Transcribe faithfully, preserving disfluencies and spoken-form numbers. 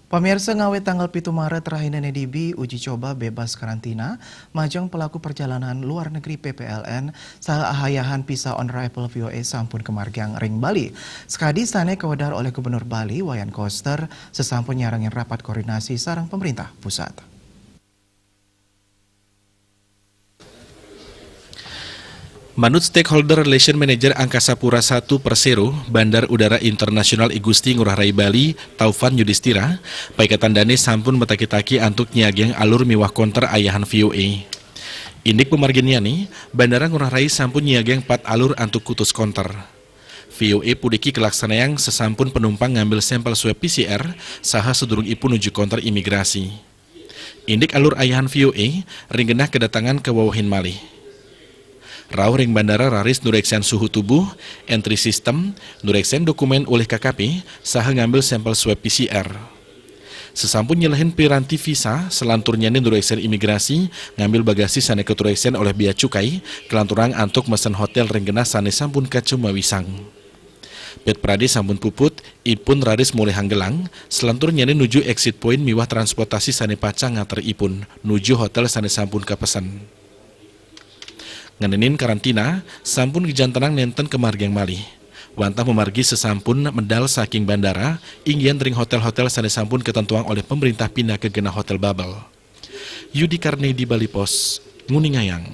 Pamirsa, ngawit tanggal pitu Maret, rahina néné dibi uji coba bebas karantina majeng pelaku perjalanan luar negeri P P L N saha ayahan visa on arrival V O A sampun kamargiang ring Bali. Sakadi sané kawedar olih Gubernur Bali, Wayan Koster, sasampun nyarengin rapat koordinasi sareng pemerintah pusat. Manut Stakeholder Relation Manager Angkasa Pura satu Persero, Bandar Udara Internasional I Gusti Ngurah Rai Bali, Taufan Yudistira, paiketan dané sampun mataki-taki antuk nyiagiang alur miwah konter ayahan V O A. Indik pamarginnyané, Bandara Ngurah Rai sampun nyiagiang pat alur antuk kutus konter. V O A puniki kalaksanayang sasampun panumpang ngambil sampel swab P C R saha sadurungipun nuju konter imigrasi. Indik alur ayahan V O A ring genah kadatangan kawewehin malih. Rauh ring bandara raris nureksén suhu tubuh, entry system, nureksén dokumén olih K K P, saha ngambil sampel swab P C R. Sasampun nyelehin piranti visa, salanturnyané nureksén imigrasi, ngambil bagasi sané katureksén olih bea cukai, kalanturang antuk mesen hotél ring genah sané sampun kaca mawisang. Pét pradé sampun puput, ipun raris mulihang gelang, salanturnyané nuju exit point miwah transportasi sané pacang ngater ipun nuju hotél sané sampun kapesen. Ngenénin karantina, sampun kajantenang nénten kamargiang malih. Wantah mamargi sasampun medal saking bandara, inggihan ring hotél-hotél sané sampun katentuang olih pemerintah pinaka genah hotél bubble. Yudi Karnedi, Bali Post, nguningayang.